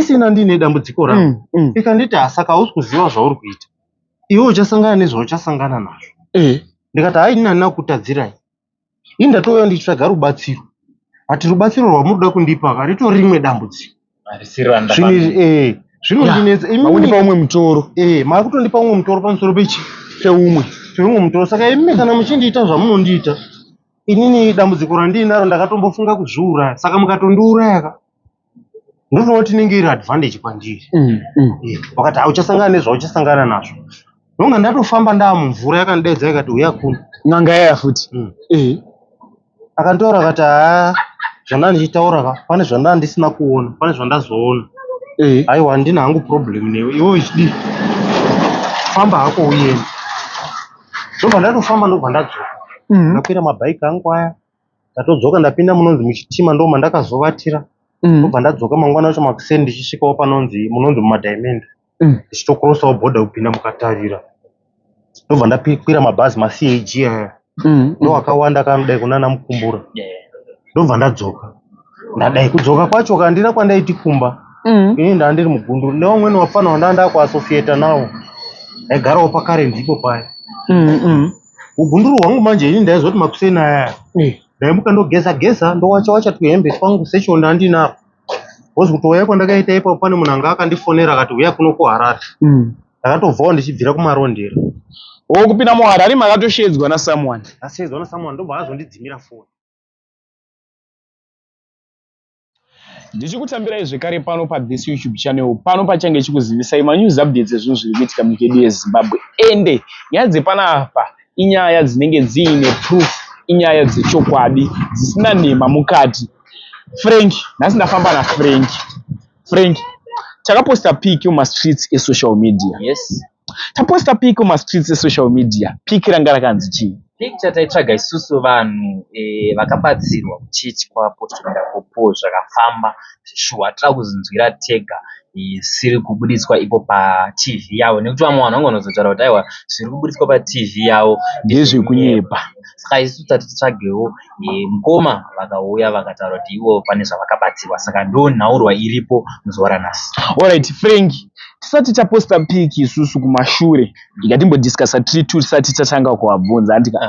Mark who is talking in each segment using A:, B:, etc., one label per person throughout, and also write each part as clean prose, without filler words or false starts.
A: Ndisina ndiine dambudziko rangu. Ikanditi hasaka hausi kuziva zvauri kuita. Iwe uchasangana nezvauchasangana nazvo. Ndikati hai ini handina kukutadzirai. Ini ndatouya ndichitsvaga rubatsiro. But rubatsiro rwamuri kuda kundipa ka ritori rimwe dambudziko. Zvinhu izvi zvinondinetsa. Imimi
B: Makundipa umwe mutoro.
A: Makutondipa umwe mutoro pamusoro pechi
B: peumwe.
A: Peumwe mutoro. Saka imimi kana muchindiita zvamunondiita, inini dambudziko randiinaro ndakatombofunga kuzviuraya. Saka mukatondiuraya ka, ndotoona kuti inenge iri advantage kwandiri. Wakati hauchasangana nezvauchasangana nazvo. Ndonga ndatofamba ndaa mumvura yakandidaidza ikati huya kuno.
B: N'anga yaya futi.
A: Akanditora akati haa zvandanga ndichitaura ka pane zvandanga ndisina kuona, pane zvandazoona. Aiwa handina hangu problem newe, iwe uchidii? Famba hako uende. Ndobva ndatofamba ndobva ndadzoka. Ndakwira mabhaiki angu aya, ndatodzoka ndapinda munonzi muchitima ndo mandakazovatira. Ndobva ndadzoka mangwana acho makuseni ndichisvikawo panonzi munonzi mumadhaimende. Ndichitokrosawo bhodha kupinda mukatarira. Ndobva ndakwira mabhazi maCAG aya. Ndo akawanda akanodai kunana Mukumbura. Ndobva ndadzoka. Ndadai kudzoka kwacho kandina kwandaiti kumba. Ini ndanga ndiri mugunduru nevamweni vapfana vandanga ndakuasociata nawo. Ndaigarawo pakare ndipo paya. Ugunduru hwangu manje ini ndaizoti makuseni aya. Ndaimuka ndogeza geza ndowacha wacha tuhembe twangu sechonda andinako. Because kutouya kwandakaita ipapo pane munhu anga akandifonera akati huya kuno kuHarare. Ndakatobvawo ndichibvira kuMarondera.
B: Oh, kupinda muHarare makatoshedzwa nasomeone.
A: Ndashedzwa nasomeone ndobva azondidzimira foni.
B: Ndichikutambirai zvekare pano pathis YouTube channel pano pachange chikuzivisai manews updates ezvinhu zviri kuitika munyika yedu yeZimbabwe. Ende nyaya dzepanapa inyaya dzinenge dziine proof, inyaya dzechokwadi dzisina nhema mukati. Frank, nhasi ndafamba naFrank. Frank, takaposta pic mumastreets esocial media.
C: Yes.
B: Taposta pic mumastreets esocial media. Pic ranga rakanzi chii?
C: Picture taitsvaga isusu vanhu vakabatsirwa kuchechi kwaApostle Miracle Paul zvakafamba shuwa tira kuzvinzwira tega zvisiri kubuditswa ipo paTV yavo nekuti vamwe vanhu vanogona kuzotaura kuti aiwa zviri kubuditswa paTV yavo
B: ndezvekunyepa.
C: Saka isusu tati titsvagewo mukoma vakauya vakataura kuti ivo pane zvavakabatsirwa saka ndo nhaurwa iripo muzuva ranhasi.
B: Alright Frank, tisati taposta pic isusu kumashure ngatimbodiscussa tiri two tisati tatanga kuvabvunza handika.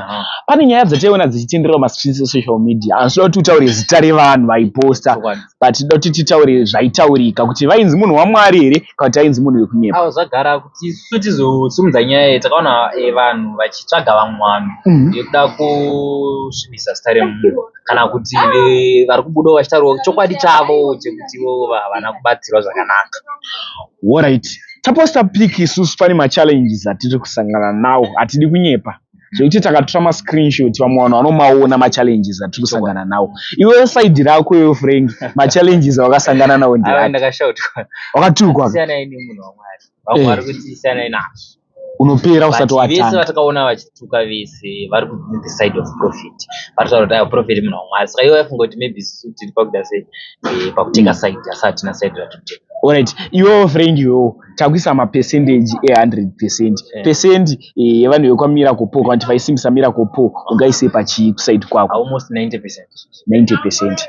B: Pane nyaya dzataiona dzichitenderera mumastreets esocial media, handisida kuti utaure zita revanhu vaiposta, but toda kuti titaure zvaitaurika kuti vainzi munhu waMwari here kana kuti ainzi munhu wekunyepa.
C: Awo zvagara kuti isu tizosimudza nyaya iyi takaona vanhu vachitsvaga vamwe vanhu vekuda kusvibisa zita remunhu kana kuti vari kubudawo vachitaurawo chokwadi chavo chekuti ivo havana kubatsirwa zvakanaka.
B: Alright, taposta pic isusu pane machallenges atiri kusangana nawo, hatidi kunyepa zvekuti takatora mascreenshot vamwe vanhu vanomaona machallenges atiri kusangana nawo. Iwe side rako iwe Frank, machallenges awakasangana nawo ndeapi?
C: Ndakashautwa.
B: Wakatukwa?
C: Siyanai nemunhu waMwari. Vamwe vari kuti siyanai nazvo.
B: Unopera usati watanga.
C: Vese vatakaona vachituka vese vari ku the side of prophet. Vari kutaura kuti aiwa prophet munhu waMwari. Saka ivo vaifunga kuti maybe isusu tiri pakuda sei pakuteka side asi hatina side ratiri kuteka.
B: Alright, iwewo Frank iwewo takuisa mapercentage e100%. Percent yevanhu vekwaMiracle Paul kana kuti vaisimbisa Miracle Paul ungaise pachii kuside kwako?
C: Almost 90%.
B: 90%.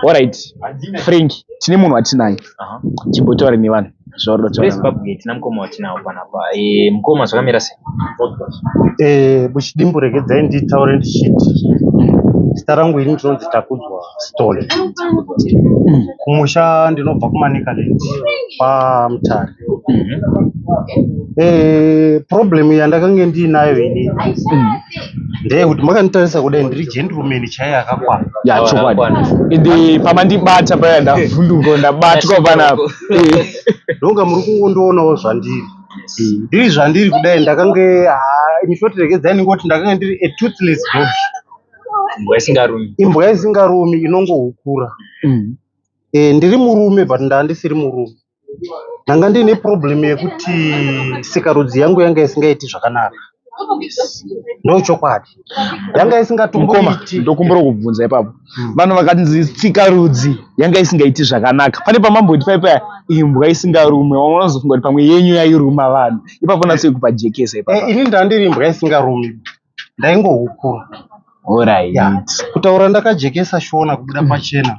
B: Alright, Frank, tine munhu watinaye. Chimbotaura nevanhu zvauri kutaura.
C: Zimbabwe tina mukoma watinawo panapa. Mukoma zvakamira sei?
A: Muchidimbu regedzai nditaure ndichiti zita rangu ini ndinonzi Takudzwa Sithole. Kumusha ndinobva kuManicaland kwaMutare. Problem yandakange ndiinayo inini ndeyekuti makanditarisa kudai ndiri gentleman chaiye akakwana.
B: Ya chokwadi. Ende pamandibata paya ndavhunduka ndabatwa panapa.
A: Ndonga muri kungondionawo zvandiri. Ndiri zvandiri kudai ndakange in short regedzai ndingoti ndakange ndiri a toothless dog.
C: Imbwa isingarumi.
A: Imbwa isingarumi inongohukura. Ndiri murume but ndandisiri murume. Ndanga ndiine problem yekuti sikarudzi yangu yanga isingaiti zvakanaka. Ndochokwadi. Yanga isingatomboiti.
B: Ndokumbira kubvunza ipapo. Vanhu vakanzi tsikarudzi yanga isingaiti zvakanaka. Pane pamamboti pai paya imbwa isingarume. Vamwe vanozofunga kuti pamwe yenyu yairuma vanhu. Ipapo natsoi kupajekesa ipapo.
A: Ini ndandiri imbwa isingarumi. Ndaingohukura.
B: Alright.
A: Kutaura ndakajekesa shona kubuda pachena.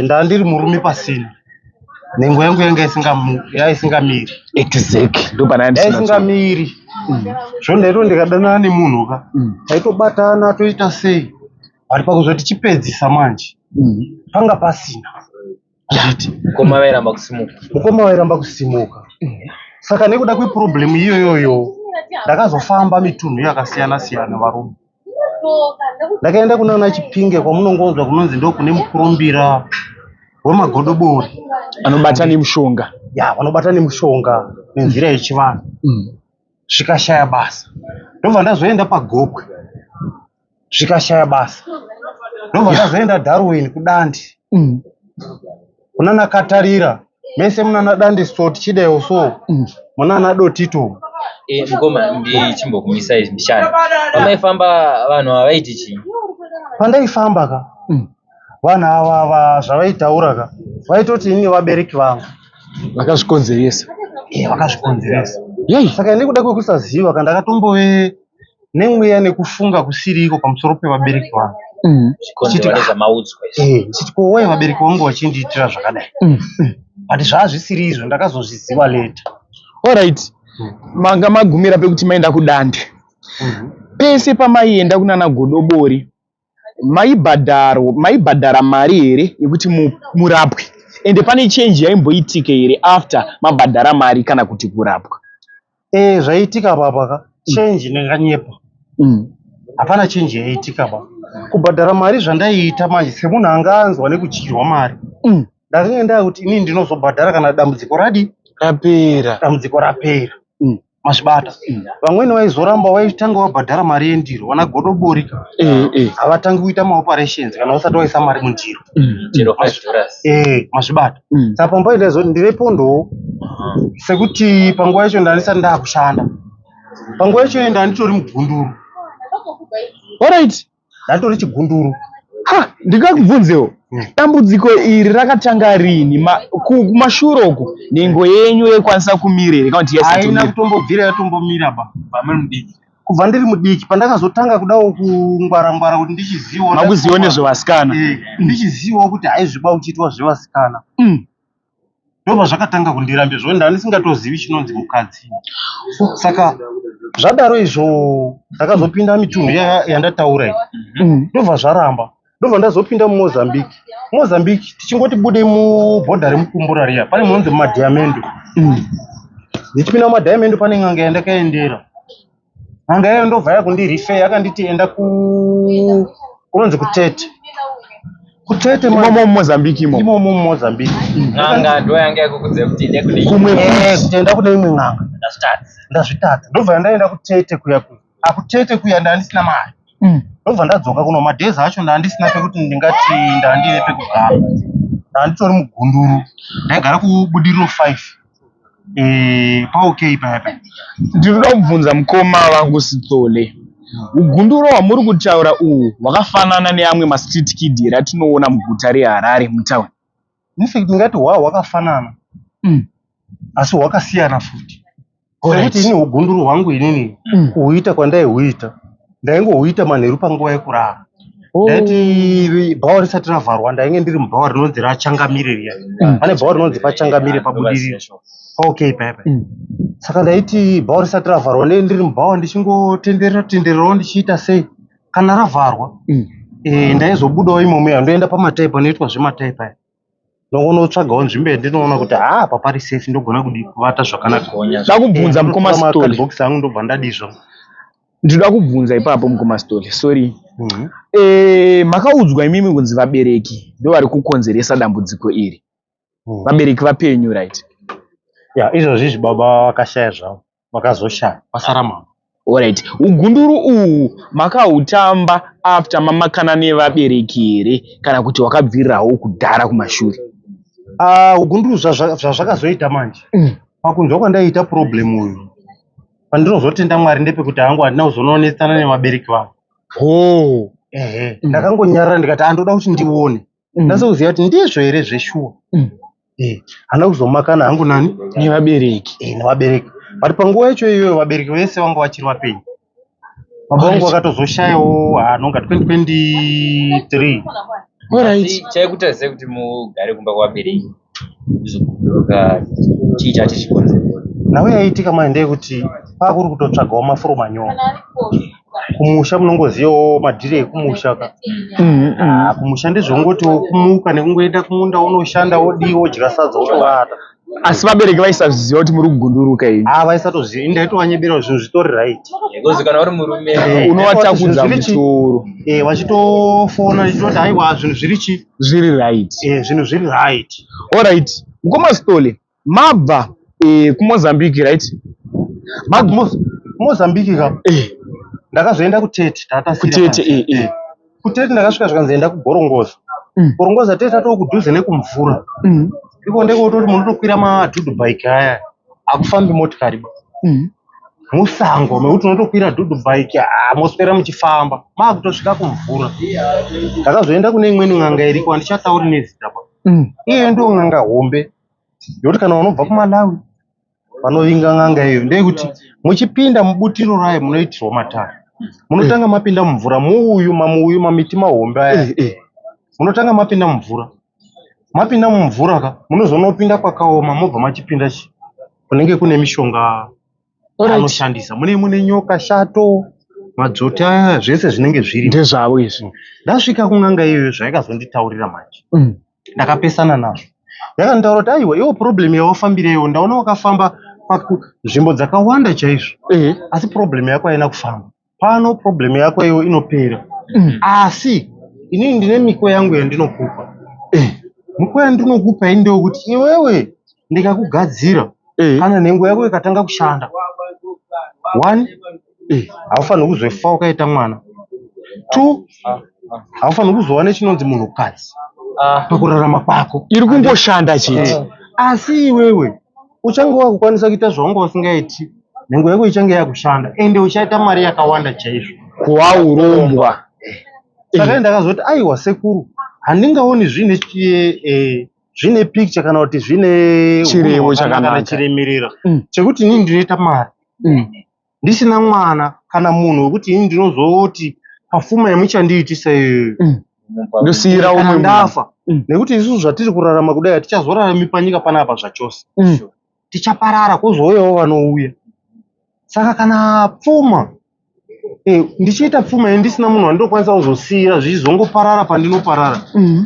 A: Ndandiri murume pasina. Nhengo yangu yanga yaisingamiri.
B: Exactly. Ndopana
A: yaisingamiri. Zvo ndaito ndikadanana nemunhu ka. Taitobatana toita sei. But pakuzoti chipedzisa manje. Panga pasina. Handiti.
C: Mukoma vairamba kusimuka.
A: Mukoma vairamba kusimuka. Saka nekuda kweproblem iyoyoyo ndakazofamba mitunhu yakasiyana siyana varume. Ndakaenda kunana Chipinge kwamunongonzwa kunonzi ndokune mukurumbira wemagodobori.
B: Anobata nemushonga.
A: Ya, vanobata nemushonga nenzira yechivanhu. Zvikashaya basa. Ndobva ndazoenda paGokwe. Zvikashaya basa. Ndobva ndazoenda Darwin kuDandi. Kunana Katarira. Mese munana Dandi so tichidawo so. Munana Dotito.
C: Eh, mukoma ndichimbokumisa izvi mbichana. Pamaifamba vanhu ava vaiti chii?
A: Pandaifamba ka. Vanhu ava ava zvavaitaura ka. Vaitoti ini vabereki vangu.
B: Vakazvikonzeresa.
A: Eh, vakazvikonzeresa.
B: Yei.
A: Saka nekuda kwekusaziva ka ndakatombove nemweya nekufunga kusiriko pamusoro pevabereki vangu.
C: Zvikonzerwa nezvamaudzwa izvi.
A: Eh, ndichiti ko why vabereki vangu vachindiitira zvakadai? But zvazvisiri izvo ndakazozviziva later.
B: Alright. Manga magumira pekuti maenda kuDande. Pese pamaienda kunana Godobori maibhadharo maibhadhara mari here yekuti murapwe? Ende pane change yaimboitika here after mabhadhara mari kana kuti kurapwa?
A: Eh, zvaiitika papa ka change ndinganyepa. Hapana change yaiitika pa. Kubhadhara mari zvandaiita manje semunhu anga anzwa nekudyirwa mari. Ndakange ndakuti inini ndinozobhadhara kana dambudziko radi
B: Rapera.
A: Dambudziko rapera. Mazvibata. Vamweni vaizoramba vaitanga vabhadhara mari yendiro, vana godobori ka. Havatangi kuita maoperations kana usati waisa mari mundiro.
C: Chero $5.
A: Eh, mazvibata. Saka pamba ndaizoti ndine pondowo. Sekuti panguva yacho ndandisati ndakushanda. Panguva yacho ndanditori mugunduru.
B: Alright.
A: Ndatori chigunduru.
B: Ha, ndingakubvunzewo. Dambudziko iri rakatanga rini? Kumashure uku nhengo yenyu yaikwanisa kumira here kana kuti
A: Haina
B: yaisati
A: kutombobvira yatombomira ba.
C: Pamuri mudiki.
A: Kubva ndiri mudiki pandakazotanga kudawo kungwara ngwara kuti ndichizivawo
B: makuziva nezvevasikana.
A: Eh, ndichizivawo kuti haizviba uchiitwa zvevasikana. Ndobva zvakatanga kundirambira zvekuti ndandisingatozivi chinonzi mukadzi. Saka zvadaro izvo ndakazopinda mitunhu yandataura iyi. Ndobva zvaramba. Ndobva ndazopinda muMozambique. Mozambique tichingoti bude mubhodha reMukumbura riya pane munonzi muMadhiamendo. Ndichipinda muMadhiamendo pane n'anga yandakaendera. N'anga iyoyo ndobva yakundirifeya yakanditi enda kunonzi kuTete. Kutete
B: Imomo muMozambique imomo.
A: Imomo muMozambique.
C: N'anga ndo yanga yakukudzira kuti enda kune
B: Kumwe
A: Eh, kuti enda kune imwe n'anga.
C: Ndazvitadza.
A: Ndazvitadza. Ndobva ndaenda kuTete kuya kuya. Akutete kuya ndandisina mari. Ndobva ndadzoka kuno madhezi acho ndandisina pekuti ndingati ndandine pekugara. Ndanditori mugunduru. Ndaigara kuBudiriro 5. Eh, paOK paya paya.
B: Ndinoda kubvunza mukoma vangu Sithole. Ugunduro hwamuri kutaura uhu hwakafanana neamwe mastreet kid here atinoona muguta reHarare mutown?
A: In fact ndingati hwa hwakafanana. Asi hwakasiyana futi. Sekuti ini ugunduru hwangu inini kuhuita kwandaihuita ndaingohuita manheru panguva yekurara. Ndaiti bhawa risati ravharwa ndainge ndiri mubhawa rinonzi raChangamire riya. Pane bhawa rinonzi paChangamire paBudiriro. PaOK paya paya. Saka ndaiti bhawa risati ravharwa ndenge ndiri mubhawa ndichingotenderera tendererawo ndichiita sei. Kana ravharwa ndaizobudawo imomo iya ndoenda pamatai panoitwa zvematai paya. Ndongonotsvagawo nzvimbo yandinoona kuti haa apa pari safe ndogona kudii kuvata zvakanaka.
B: Ndakubvunza mukoma Sithole.
A: Box angu ndobva ndadii zvangu.
B: Ndinoda kubvunza ipapo mukoma Sithole, sorry. Makaudzwa imimi kunzi vabereki ndovari kukonzeresa dambudziko iri. Vabereki vapenyu, right?
A: Ya, izvozvi izvi baba vakashaya zvavo. Vakazoshaya, vasara mama.
B: Alright. Ugunduru uhu makahutamba after mamakana nevabereki here kana kuti wakabvirirawo kudhara kumashure?
A: Ugunduru zvazvakazoita manje. Pakunzwa kwandaiita problem uyu. Pandinozotenda Mwari ndepekuti hangu handina kuzononetsana nevabereki vangu. Ehe, ndakangonyarara ndikati andoda kuti ndione. Ndazoziva kuti ndizvo here zveshuwa. Handina kuzomakana hangu nani?
B: Nevabereki.
A: Nevabereki. But panguva yacho iyoyo vabereki vese vanga vachiri vapenyu. Baba vangu vakatozoshayawo anonga 2023.
B: Alright.
C: Chaikuita sei kuti mugare kumba kwavabereki? Kuzogunduruka chii chacho chikonzero?
A: Nhau yaiitika manje ndeyekuti pakuri kutotsvagawo mafuro manyoro. Kumusha munongozivawo madhiri ekumusha ka. Ah, kumusha ndezvekungotiwo kumuka nekungoenda kumunda wonoshanda wodii wodya sadza wotovata.
B: Asi vabereki vaisazviziva kuti muri kugunduruka imi?
A: Ah, vaisatoziva. Ini ndaitovanyebera zvinhu zvitori right.
C: Because kana uri murume
B: Unovatakudza mutoro.
A: Eh, vachitofona ndichitoti haiwa zvinhu zviri chi
B: Zviri right.
A: Eh, zvinhu zviri right.
B: Alright. Mukoma Sithole, mabva kuMozambique right?
A: Mozambique ka. Ndakazoenda kuTete, tatasira.
B: Kutete eh.
A: Kutete ndakasvika zvikanzi enda kuGorongoza. Gorongoza tete tatoo kudhuze nekumvura. Iko ndekototi munotokwira madhudhu bike aya. Akufambi motikari ba. Musango mekuti unotokwira dhudhu bike moswera muchifamba maakutosvika kumvura. Ndakazoenda kune imweni n'anga iriko handichatauri nezita ba. Iye ndiyo n'anga hombe yekuti kana unobva kuMalawi vanovinga n'anga iyo ndeyekuti muchipinda mubutiro rayo munoitirwa matare. Munotanga mapinda mumvura muuyu mamuuyu mamiti mahombe aya. Munotanga mapinda mumvura. Mapinda mumvura ka munozonopinda kwakaoma mobva machipinda chi kunenge kune mishonga anoshandisa. Mune mune nyoka, shato, madzvoti aya zvese zvinenge zviri.
B: Ndezvavo izvi.
A: Ndasvika kun'anga iyoyo zvayakazonditaurira manje. Ndakapesana nazvo. Yakanditaura kuti aiwa iwo problem yawafambira iwo ndaona wakafamba nzvimbo dzakawanda chaizvo. Asi problem yako haina kufamba. Pano problem yako iwo inopera. Asi inini ndine miko yangu yandinokupa. Miko yandinokupa ini ndeyekuti iwewe ndikakugadzira kana nhengo yako ikatanga kushanda. One, haufaniri kuzofa wakaita mwana. Two, haufaniri kuzova nechinonzi munhukadzi pakurarama kwako.
B: Iri kungoshanda chete.
A: Asi iwewe uchange wakukwanisa kuita zvawanga usingaiti, nhengo yako ichange yakushanda ende uchaita mari yakawanda chaizvo.
B: Kuva urombwa.
A: Saka ndakazoti aiwa sekuru, handingaoni zvine zvine picture kana kuti zvine
B: chirevo chakanaka
A: chiremerera chekuti inini ndinoita mari ndisina mwana kana munhu wekuti inini ndinozoti pafuma yamuchandiitisa iyoyo
B: ndosiyira umwe
A: ndafa. Nekuti isusu zvatiri kurarama kudai hatichazorarami panyika panapa zvachose. Tichaparara kwozouyawo vanouya. Saka kana pfuma ndichiita pfuma ini ndisina munhu wandinokwanisa kuzosiyira zvichizongoparara pandinoparara.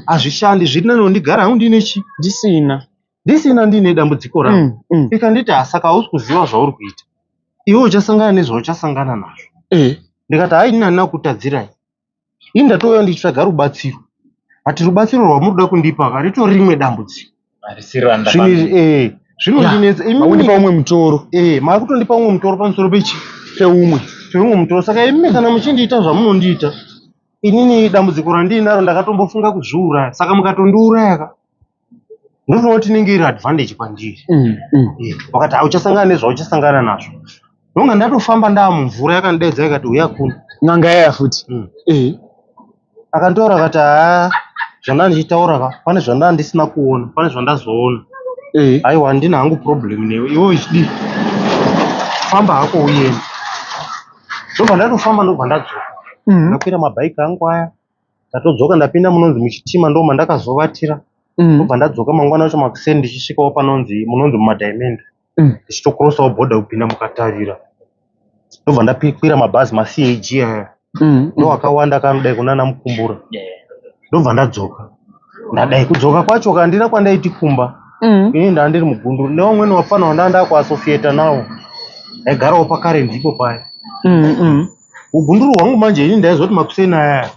A: Hazvishandi, zviri nani ndigare hangu ndiine chi?
B: Ndisina.
A: Ndisina ndiine dambudziko rangu. Ikanditi saka hausi kuziva zvauri kuita. Iwe uchasangana nezvauchasangana nazvo. Ndikati hai ini handina kukutadzirai. Ini ndatouya ndichitsvaga rubatsiro. But rubatsiro rwamuri kuda kundipa ka ritori rimwe dambudziko. Zvinondinetsa.
B: Makundipa umwe mutoro.
A: Makutondipa umwe mutoro pamusoro pechi?
B: Peumwe.
A: Peumwe mutoro. Saka imi kana muchindiita zvamunondiita, inini dambudziko randinaro ndakatombofunga kuzviuraya. Saka mukatondiuraya ka, ndinotoona kuti inenge iri advantage kwandiri. Wakati hauchasangana nezvauchasangana nazvo. Ndonga ndatofamba ndaa mumvura yakandidaidza ikati uya kuno.
B: N'anga yaya futi.
A: Akanditora akati haa zvandanga ndichitaura ka pane zvandanga ndisina kuona, pane zvandazoona. Aiwa handina hangu problem newe iwe uchidii famba hako uende. Ndobva ndatofamba ndobva ndadzoka. Ndakwira mabhaiki angu aya ndatodzoka ndapinda munonzi muchitima ndo mandakazovatira. Ndobva ndadzoka mangwana acho makuseni ndichisvikawo panonzi munonzi mumadhaimende. Ndichitokrosawo bhodha kupinda mukatarira. Ndobva ndakwira mabhazi maCAG aya. Ndo akawanda kanodai kunana Mukumbura. Ndobva ndadzoka. Ndadai kudzoka kwacho kandina kwandaiti kumba. Ini ndanga ndiri mugunduru nevamweni vapfana vandanga ndakuasociata navo. Ndaigarawo pakare ndipo paya. Ugunduru hwangu manje ini ndaizoti makuseni aya.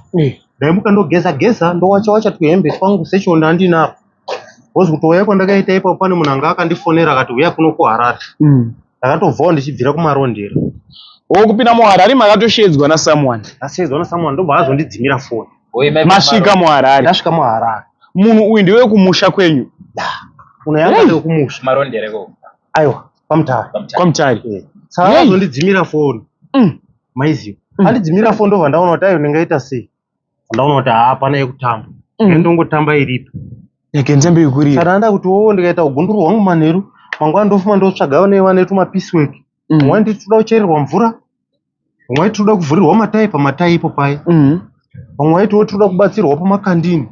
A: Ndaimuka ndogeza geza ndowacha wacha tuhembe twangu sechonda andinapo. Because kutouya kwandakaita ipapo pane munhu anga akandifonera akati huya kuno kuHarare. Ndakatobvawo ndichibvira kuMarondera.
B: Kupinda muHarare makatoshedzwa nasomeone.
A: Ndashedzwa nasomeone ndobva azondidzimira foni.
B: Masvika muHarare.
A: Ndasvika muHarare.
B: Munhu uyu ndewekumusha kwenyu?
A: Munhu yanga ari wekumusha.
C: Marondera ikoko.
A: Aiwa, kwaMutare.
B: KwaMutare.
A: Saka azondidzimira foni. Maiziva. Andidzimira foni ndobva ndaona kuti aiwa ndingaita sei. Ndaona kuti hapana yekutamba. Ndongotamba iripo.
B: Yeke nzembe yekurira.
A: Saka ndanda kuti wo ndikaita ugunduru hwangu manheru, mangwana ndofuma ndotsvaga nevane tuma piecework. Mangwana nditi toda kuchererwa mvura. Vamwe vaiti toda kuvhurirwa matai pamatai ipo paye. Vamwe vaitiwo toda kubatsirwa pamakandini.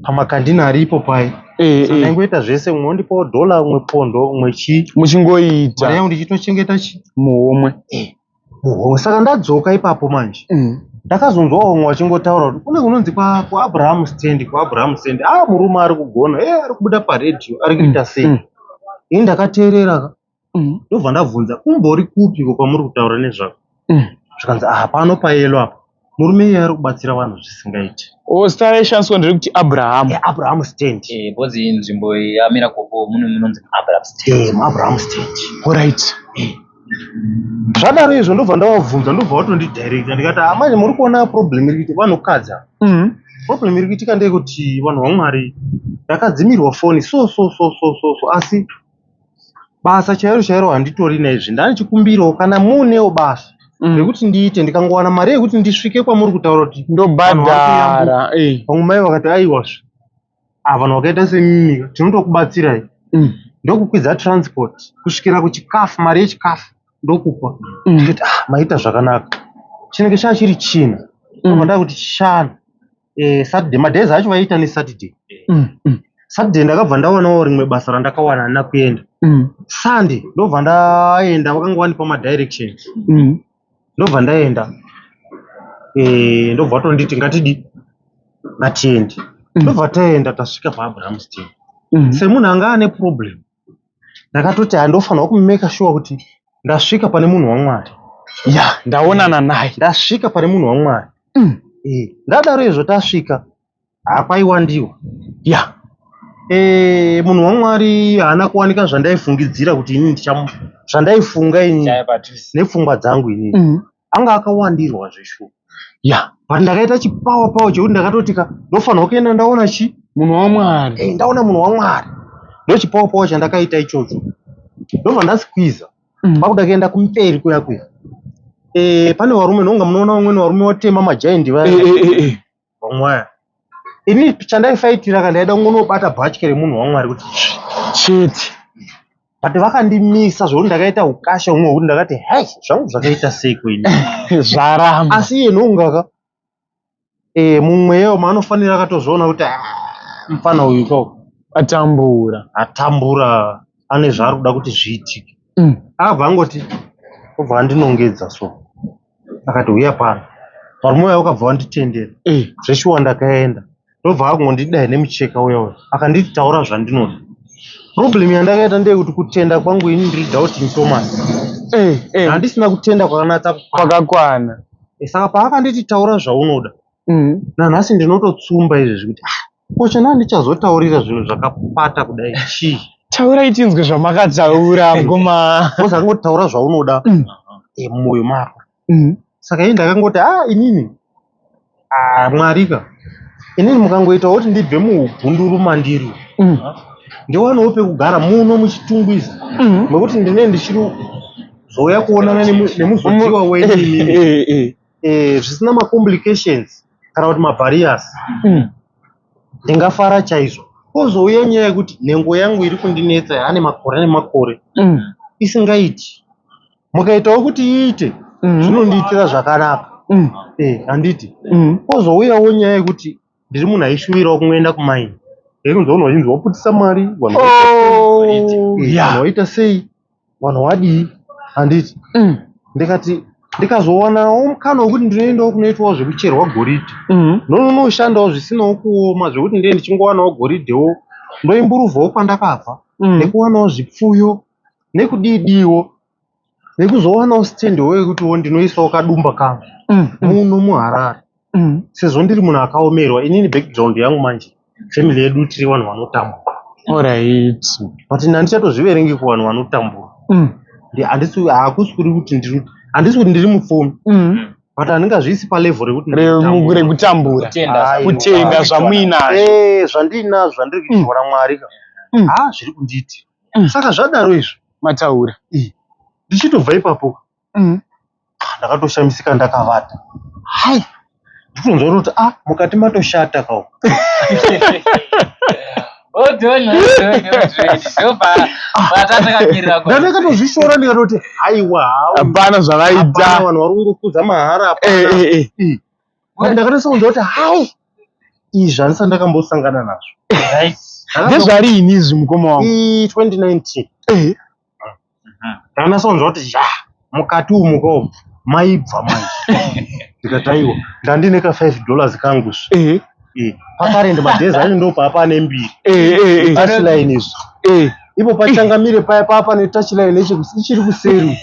A: Pamakandini aripo paye.
B: Eh,
A: Saka
B: eh.
A: ndaingoita zvese, umwe wondipawo dollar, umwe pondo, umwe chii.
B: Muchingoita.
A: Mari yangu ndichitochengeta chi
B: Muhomwe.
A: Muhomwe. Saka ndadzoka ipapo manje. Ndakazonzwawo vamwe vachingotaura kuti kune kunonzi kwa kuAbraham Stand, kuAbraham Stand. Ah, murume ari kugona, eh, ari kubuda paredhiyo, ari kuita sei. Ini ndakateerera ka. Ndobva ndabvunza kumbori kupiko kwamuri kutaura nezvako? Zvikanzi ah pano payelo apa. Murume iye ari kubatsira vanhu zvisingaiti.
B: O zita raishandiswa nderekuti Abraham.
A: Eh, Abraham Stand.
C: Eh, because nzvimbo yaMiracle Paul mune munonzi Abraham Stand.
A: Eh, Abraham Stand.
B: Alright.
A: Zvadaro izvo ndobva ndavabvunza ndobva vatondidirecta ndikati ah manje muri kuona problem iri kuitika vanhukadzi ava. Problem iri kuitika ndeyekuti vanhu vaMwari ndakadzimirwa foni so so so so so so asi basa chairo chairo handitorina izvi ndandichikumbirawo kana muunewo basa rekuti ndiite ndikangowana mari yekuti ndisvike kwamuri kutaura kuti
B: Ndobhadhara. Eh.
A: vamwe mai vakati aiwazve ah vanhu vakaita semimi tinotokubatsirai ndokukwidza transport kusvikira kuchikafu mari yechikafu ndokupa ndikati ah maita zvakanaka chinenge chaa chiri china ndobva ndakuti chishanu eh, Saturday madays acho vaiita neSaturday Saturday ndakabva ndawanawo rimwe basa randakawana handina kuenda Sunday ndobva ndaenda vakanga vandipa madirections ndobva ndaenda eh, ndobva vatonditi ngatidi ngatiende ndobva taenda tasvika paAbraham Stand semunhu anga ane problem ndakatoti handofanirwa kumeka sure kuti ndasvika pane munhu waMwari
B: Ya, ndaonana naye.
A: ndasvika pane munhu waMwari Eh, ndadaro izvo tasvika hakwaiwandiwa
B: Ya.
A: Eh, munhu waMwari haana kuwanika zvandaifungidzira kuti inini ndichamu zvandaifunga inini
C: Chaya padhuze.
A: nepfungwa dzangu inini anga akawandirwa zveshuwa
B: Ya.
A: but ndakaita chipawa pawa chekuti ndakatoti ka ndofanirwa kuenda ndaona chi
B: Munhu waMwari.
A: Eh, ndaona munhu waMwari ndochipawa pawa chandakaita ichocho ndobva ndasikwiza pakuda kuenda kumberi kuya kuya Eh, pane varume nonga munoona vamweni varume vatema majaindi vaya
B: Eh, eh, eh, eh.
A: vamwe vaya ini chandaifaitira ka ndaida kungonobata bhatye remunhu waMwari kuti
B: Chete.
A: but vakandimisa zvekuti ndakaita ukasha humwe hwekuti ndakati hei zvangu zvakaita sei kweni
B: Zvaramba.
A: asi iye nongaka eh, mumweya umu anofanira akatozoona kuti "Ah, mufana uyu ko
B: Atambura.
A: atambura ane zvaari kuda kuti zviitike akabva angoti obva andinongedza so akati huya pano varume vaya vakabva vanditendera
B: Eh.
A: zveshuwa ndakaenda ndobva akungondidai nemucheka uya uya akanditi taura zvandinoda problem yandakaita ndeyekuti kutenda kwangu ini ndiri doubting Thomas
B: Eh, eh.
A: handisina kutenda kwakanatsa kukwana
B: Kwakakwana.
A: Eh, saka paakanditi taura zvaunoda nanhasi ndinototsumba izvezvi kuti ah, ko chana ndichazotaurira zvinhu zvakapata kudai chii
B: Taurai tinzwe zvamakataura ngoma.
A: because akangoti taura zvaunoda eh, mumwoyo mako saka ini ndakangoti ah inini ah Mwari ka inini mukangoitawo kuti ndibve muugunduru mandiri ndiwanewo pekugara muno muChitungwiza mekuti ndinee ndichiri zouya kuonana nemuzodziwa wenyu imimi
B: Eh, eh.
A: eh, zvisina macomplications kana kuti mabarriers ndingafara chaizvo kozouya nyaya yekuti nhengo yangu iri kundinetsa yaane makore nemakore isingaiti mukaitawo kuti iite zvinondiitira zvakanaka eh, handiti kozouyawo nyaya yekuti ndiri munhu aishuvirawo kungoenda kumaini ekunzi vanhu vachinzi waputisa mari vanhu
B: Oh,
A: eh,
B: yeah.
A: vanhu vaita sei vanhu vadii handiti ndikati ndikazowanawo mukana wekuti ndinoendawo kunoitwawo zvekucherwa goridhe ndononoshandawo zvisinawo kuoma zvekuti ndee ndichingowanawo goridhewo ndoimburuvhawo kwandakabva nekuwanawo zvipfuyo nekudidiwo nekuzowanawo stendiwo yekutiwo ndinoisawo kadumba kangu muno muHarare sezvo ndiri munhu akaomerwa inini background yangu manje family yedu tiri vanhu vanotambura
B: Alright.
A: but ini handichatozviverengi kuvanhu vanotambura Handisi hakusi kuri kuti ndiri handisi kuti ndiri mupfumi but handingazviisi palevel rekuti ndiri kutambura.
B: Rekutambura.
C: Kutenda
A: Aiwa.
B: Kutenda zvamuinazvo.
A: Eh, zvandinazvo zvandiri kuitirwa naMwari ka ha zviri kundiitira saka zvadaro izvo
B: Mataura.
A: ndichitobva ipapo ndakatoshamisika ndakavata hai nditonzwa kuti ah mukati matoshata kawo Ndakatozvishora ndikatoti haiwa hau
B: Hapana zvavaita.
A: hapana vanhu vari kungokudza mahara
B: Eh,
A: hapana
B: eh, eh.
A: But ndakatosaunza kuti hai Izvi handisati ndakambosangana nazvo.
C: Right.
B: Ndezvariini izvi mukoma wangu?
A: I 2019.
B: Eh.
A: Ndanasonzwa kuti ya mukati umu ko maibva manje. Ndikati aiwa ndandine ka 5 dollars kangu zve.
B: Eh.
A: Eh, pakarende madhezi acho ndopapa ane mbiri.
B: Eh, eh, eh.
A: Touchline izvi.
B: Eh.
A: Ipo pachangamire paya papa netouchline ichiri kuseri.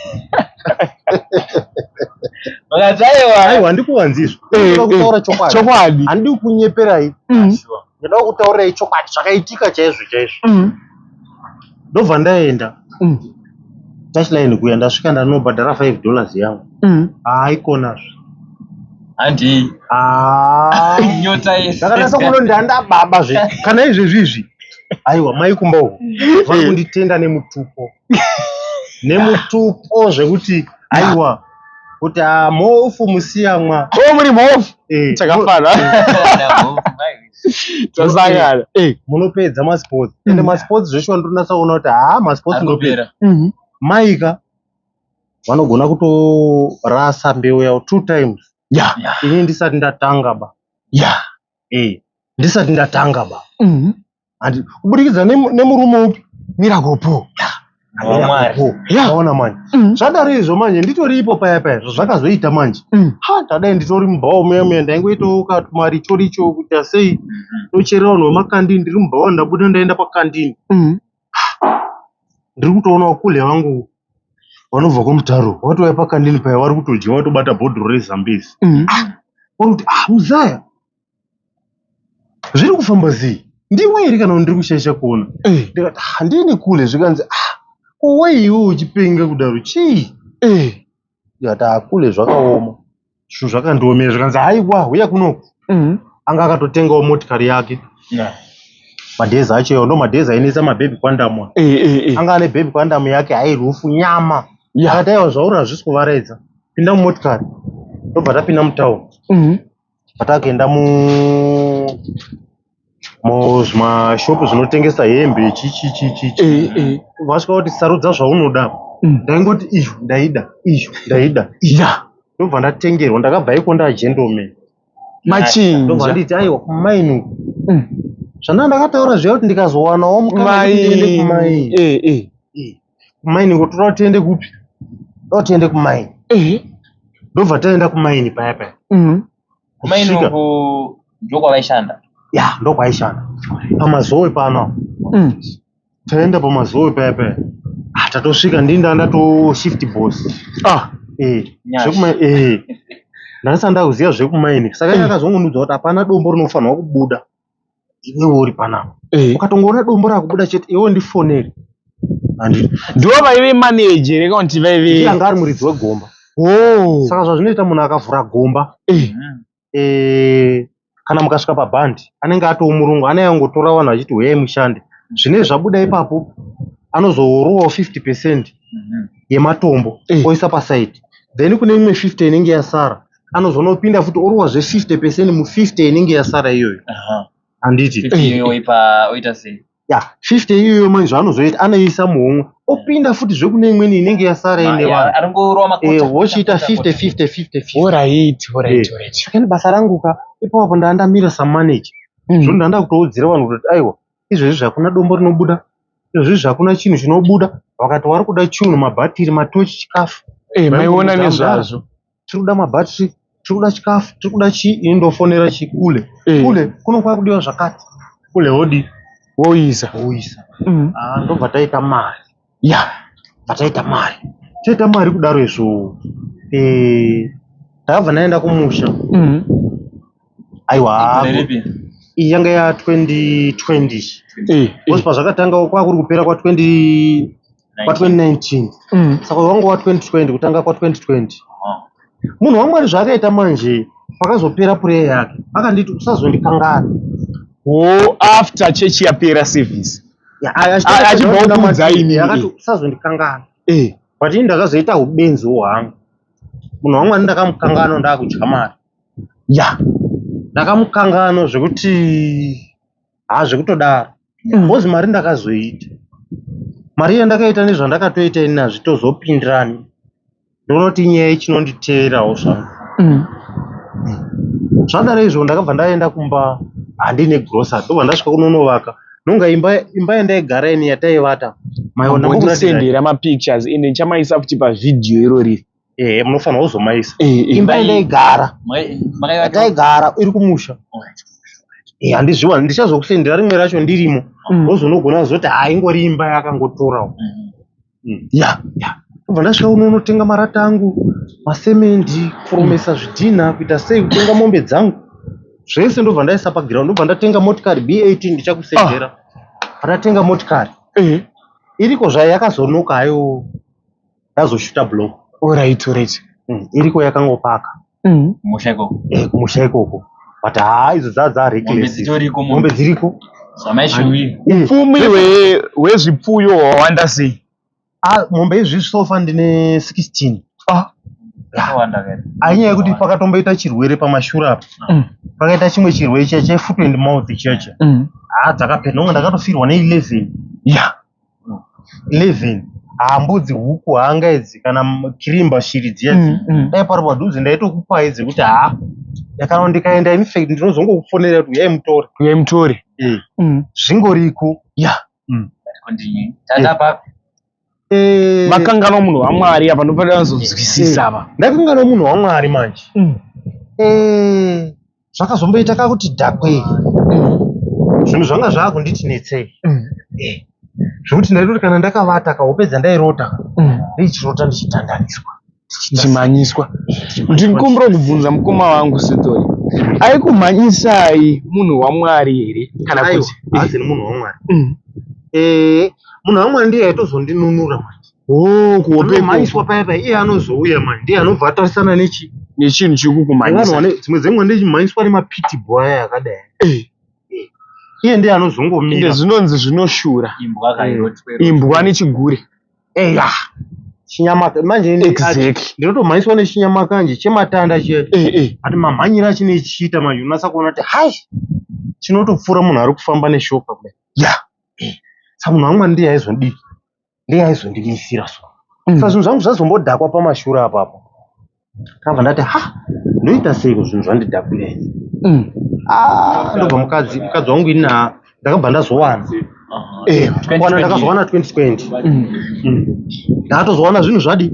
C: Vakati aiwa.
A: Aiwa handikuwanzi izvo.
B: Eh,
A: Ndinoda
B: eh.
A: kutaura chokwadi.
B: Chokwadi.
A: Handidi kunyeperai.
C: Sure.
A: Ndinoda kutaurirai chokwadi zvakaitika chaizvo chaizvo. Ndobva ndaenda touchline kuya ndasvika ndanobhadhara 5 dollars yangu. Haikonazve.
C: Handi.
A: Ah.
C: Nyota yese.
A: Ndakanasa kunondanda baba zve. Kana izvezvi izvi. Aiwa mai kumba uko. Vari kunditenda nemutupo. Nemutupo zvekuti aiwa kuti ah, mhofu musiyamwa.
B: Oh, muri mhofu.
A: Eh,
B: Takafana. Tasangana. Eh.
A: munopedza masports. Ende masports zveshuwa ndinonasa kuona kuti haa masports ndopedza.
C: Arikupera.
A: Maika vanogona kutorasa mbeu yavo 2 times.
B: Yeah.
A: Ini ndisati ndatanga ba.
B: Yeah.
A: Eh, ndisati ndatanga ba. Handi kuburikidza nemurume upi?
B: Miracle Paul.
C: WaMwari.
B: Yeah.
A: Waona manje. Zvadaro izvo manje nditori ipo paya paya zvazvakazoita manje. Ha ndadai nditori mubhawa muya muya ndaingoitawo katumaricho richo kuita sei. Ndocherera vanhu vemakandini ndiri mubhawa ndabuda ndaenda pakandini. Ndiri kutoonawo kule vangu vanobva kwamutaro watouya pakandini paya vari kutodya vatobata bhodhoro reZambezi. Vari kuti ah muzaya zviri kufamba sei? Ndiwe here kana kuti ndiri kushaisha kuona?
B: Eh.
A: Ndikati ah ndini kule zvikanzi ah ko wai iwe uchipenga kudaro chii?
B: Eh.
A: Ndikati ah kule zvakaoma. Zvinhu zvakandiomera zvikanzi haiwa huya kunoku. Anga akatotengawo motikari yake.
C: Yeah.
A: Madhezi acho iwawo ndo madhezi ainetsa mabhebhi kwandamu.
B: Eh, eh, eh.
A: Anga ane bhebhi kwandamu yake hairufu nyama.
B: Yeah.
A: Akati aiwa zvauri hazvisi kuvaraidza. Pinda mumotikari. Ndobva tapinda mutauni. Patakuenda muzvimashopu zvinotengesa hembe chi chi chi chi chi.
B: Eh, eh.
A: Vasvika kuti sarudza zvaunoda. Ndaingoti izvo ndaida, izvo ndaida.
B: Yeah.
A: Ndobva ndatengerwa ndakabva iko ndagentleman. Ndobva
B: Machinja.
A: nditi aiwa kumaini uku. Zvandanga ndakataura zviya kuti ndikazowanawo mukana wekuti ndiende
B: Maini.
A: kumaini.
B: Eh, eh.
A: Eh, Kumaini uko toda kuti tiende kupi? Toda kuti tiende kumaini.
B: Eh.
A: Ndobva taenda kumaini paya paya.
C: Kumaini
A: Kusvika.
C: uku ndokwavaishanda.
A: Ya, ndokwaishanda. Pamazowe pano apa. Taenda pamazowe paya paya. Ah, tatosvika ndini ndanga ndato shift boss.
B: Ah.
A: Eh,
C: Nyasha.
A: zvekuma eh. Ndandisati ndakuziva zvekumaini. Saka iye akazongondiudza kuti hapana dombo rinofanirwa kubuda. Iwewe uri panapa.
B: Eh.
A: Ukatongoona dombo rakubuda chete iwewe ndifonere. Handi.
B: Ndivo vaive manager kana kuti
A: Ndiye
B: vaive.
A: anga ari muridzi wegomba.
B: Oh.
A: Saka zvazvinoita munhu akavhura gomba
B: Eh.
A: eh, kana mukasvika pabhandi anenge atoo murungu anenge angotora vanhu achiti huyai mushande. Zvinenge zvabuda ipapo anozorowawo 50 percent yematombo
B: Eh.
A: oisa pasaidi. Then kune imwe 50 inenge yasara anozonopinda futi orowazve 50 percent mu 50 inenge yasara iyoyo.
C: Aha.
A: Handiti?
C: 50 iyoyo oipa oita sei?
A: Ya, 50 iyoyo manje zvaanozoita anoiisa muhomwe opinda futi zvekune imweni inenge yasara ine vanhu.
C: Anongorova makota.
A: Eh, vochiita 50 50 50 50.
B: Alright, alright,
A: Eh.
B: alright.
A: Saka ini basa rangu ka ipapo ndandamira samanager. Zvino ndanda kutoudzira vanhu kuti aiwa izvezvi hakuna dombo rinobuda, izvezvi hakuna chinhu chinobuda. Vakati vari kuda chinhu mabhatiri, matochi, chikafu.
B: Eh, maiona
A: Vaingoudza
B: nezvazvo.
A: Tiri kuda mabhatiri, tiri kuda chikafu, tiri kuda chii, ini ndofonera chi kule.
B: Eh.
A: Kule kuno kwakudiwa zvakati. Kule wodi
B: Woisa.
A: woisa. Ah, ndobva taita mari.
B: Yeah.
A: Bva taita mari. Taita mari kudaro izvo. Eh, ndakabva ndaenda kumusha. Aiwa.
C: Gore ripi?
A: Iyi yanga ya 2020.
B: Eh.
A: Because pazvakatanga kwakuri kupera kwa 20 kwa 2019. Saka wanga wa 2020 kutanga kwa 2020.
C: Aha.
A: Munhu waMwari zvaakaita manje pakazopera prayer yake akanditi usazondikangana.
B: Oh, after church yapera service.
A: Ya,
B: Achibva kuudza ini.
A: Akati usazondikangana.
B: Eh.
A: But ini ndakazoita ubenziwo hwangu. Munhu waMwari ndakamukanganwa ndakudya mari.
B: Yeah.
A: Ndakamukanganwa zvekuti ha zvekutodaro. Because mari ndakazoita. Mari yandakaita nezvandakatoita ini hazvitozopindirani. Ndoona kuti inyaya ichinonditeerawo zvangu. Zvadaro izvo ndakabva ndaenda kumba. Handine grocery. Ndobva ndasvika kunonovaka. Nonga imba imba yandaigara ini yataivata. Maiona
B: Ndisendera mapictures ende ndichamaisa futi pavhidhiyo irori.
A: Eh, munofanira kuzomaisa. Imba yandaigara. Yataigara iri kumusha. Eh, handizviwani ndichazokusendera rimwe racho ndirimo. Wozonogona kuzoti haa ingori imba yakangotorawo. Ya ya ndobva ndasvika kunonotenga marata angu masemendi kuforomesa zvidhinha kuita sei kutenga mombe dzangu zvese ndobva ndaisa paground ndobva ndatenga motikari b18 ndichakusendera ah. Pandatenga motikari eh. Iriko zvayo yakazonoka hayo ndazoshuta block.
B: Alright, alright.
A: Iriko yakangopaka
C: Kumusha ikoko.
A: Eh, kumusha ikoko but haa idzo dzaa dzaa
C: Mombe dzitoriko.
A: Mombe dziriko.
C: Zvamaishuwira.
B: Upfumi hwezvipfuyo hwawanda sei?
A: Ah, mombe izvi sofa ndine 16.
B: Ah.
C: Zvakawanda kare.
A: Ainyaya yekuti pakatomboita chirwere pamashure apa. Pakaita chimwe chirwere chiya chefoot and mouth chiya chiya. Haa dzakapera ndonga ndakatofirwa ne 11.
B: Yeah.
A: 11 haa mbudzi huku hanga idzi kana kirimba shiri dziya dziya. Dai pari padhuze ndaitokupai dzekuti haa kana ndikaenda in fact ndinozongokufonera kuti uyai mutore.
B: Uyai mutore.
A: Eh. Zvingoriko.
B: Yeah.
C: Continue. Tata papi?
A: Eh,
B: Makanganwa munhu waMwari apa ndopada kuzonzwisisa apa.
A: Ndakanganwa munhu waMwari manje. Eh, zvakazomboita kakuti dhakwe. Zvinhu zvanga zvakunditi netsei. Eh. Zvekuti ndaitoti kana ndakavata kahope dzandairota ndichirota ndichitandaniswa.
B: Ndichimhanyiswa. Ndinokumbira kubvunza mukoma wangu Sithole. Aikumhanyisai munhu waMwari here kana
A: Aiwa,
B: kuti?
A: haasi munhu waMwari. Eh, munhu waMwari ndiye aitozondinunura manje.
B: Oh, kuhope
A: Unomhanyiswa paya paya iye anozouya manje ndiye anobva atarisana nechi
B: nechinhu chiri
A: nevanhu
B: kukumhanyisa.
A: vane dzimwe dzenguva ndichimhanyiswa nemapitbull aya akadai. Iye ndiye anozongomira.
B: Ende zvinonzi zvinoshura.
C: Imbwa kairotwe.
B: Imbwa nechigure.
A: Eya. Chinyama manje
B: Exactly.
A: ndinotomhanyiswa nechinyama chematanda chiya.
B: Eh eh.
A: Ati mamhanyiro achine chiita manje unonasa kuona kuti hai chinotopfuura munhu ari kufamba neshoka kudai.
B: Yeah.
A: Saka munhu waMwari ndiye aizondii? Ndiye aizondimisira so. Saka zvinhu zvangu zvazombodhakwa pamashure apapo. Ndakabva ndati ha ndoita seiko zvinhu zvandidhakwira izvi. Ah, ndobva mukadzi mukadzi wangu ini ndakabva ndazowana.
B: Eh.
A: Kuwana ndakazowana 2020. Ndakatozowana zvinhu zvadi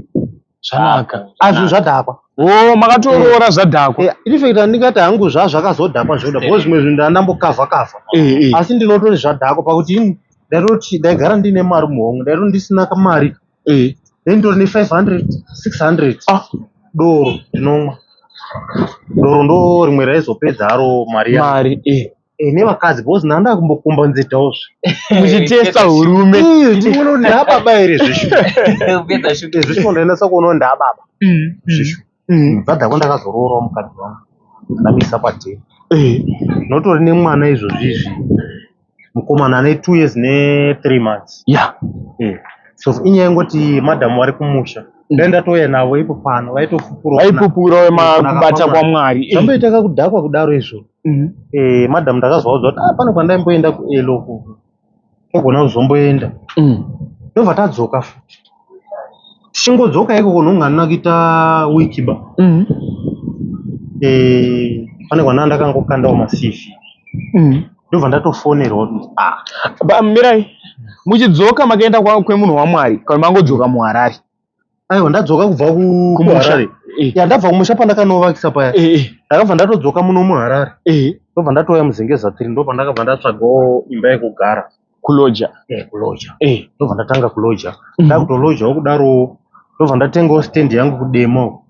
B: Zvanaka.
A: Ah, zvinhu zvadhakwa.
B: Oh, makatoroora zvadhakwa.
A: Eh, in fact handingati hangu zvazvakazodhakwa zvoda because zvimwe zvinhu ndandambokavha kavha.
B: Eh eh.
A: Asi ndinotori zvadhakwa pakuti ini ndaitoti ndaigara ndine mari muhomwe ndaitoti ndisina mari
B: Eh.
A: ndaindori ne 500 600
B: Ah.
A: doro ndinomwa doro ndo rimwe raizopedza haro mari yangu.
B: Mari eh.
A: Eh, nevakadzi because ndanga ndakumbokombanzetawo zve
B: Muchitesta hurume.
A: Eh, ndinoona kuti ndaababa here zveshuwa.
C: Kupedza shuga.
A: Eh, zveshuwa ndainasa kuona kuti ndaababa zveshuwa. Zvadhakwa ndakazoroorawo mukadzi wangu ndamisa padheni.
B: Eh.
A: Ndinotori nemwana izvozvi izvi mukomana ane 2 years ne 3 months.
B: Yeah.
A: Eh. So inyaya yengoti madam vari kumusha. Dai ndatouya navo ipo pano vaitofupura.
B: Vaipupura
A: Kunaka
B: kubata
A: kwaMwari.
B: kwaMwari. Eh.
A: Zvamboita kakudhakwa kudaro izvo. Eh, madam ndakazovaudza kuti ah, pane kwandaimboenda kuelo uko. Togona kuzomboenda. Ndobva tadzoka futi. Tichingodzoka ikoko ndonga handina kuita wiki ba. Eh, pane kwandaa ndakangokandawo maCV. Ndobva ndatofonerwa kuti ah,
B: Ba, mirai. Muchidzoka makaenda kwemunhu waMwari kana mangodzoka muHarare.
A: Aiwa ndadzoka kubva
B: Kumusha.
A: kuHarare.
B: Eh.
A: Ya ndabva kumusha pandakanovakisa paya.
B: Eh eh.
A: Ndakabva ndatodzoka muno muHarare.
B: Eh.
A: Ndobva ndatouya muZengeza 3 ndobva ndakabva ndatsvagawo imba yekugara.
B: Kuloja.
A: Eh, kuloja.
B: Eh.
A: Ndobva ndatanga kuloja. Ndakutolojawo kudaro ndobva ndatengawo stand yangu kuDema uko.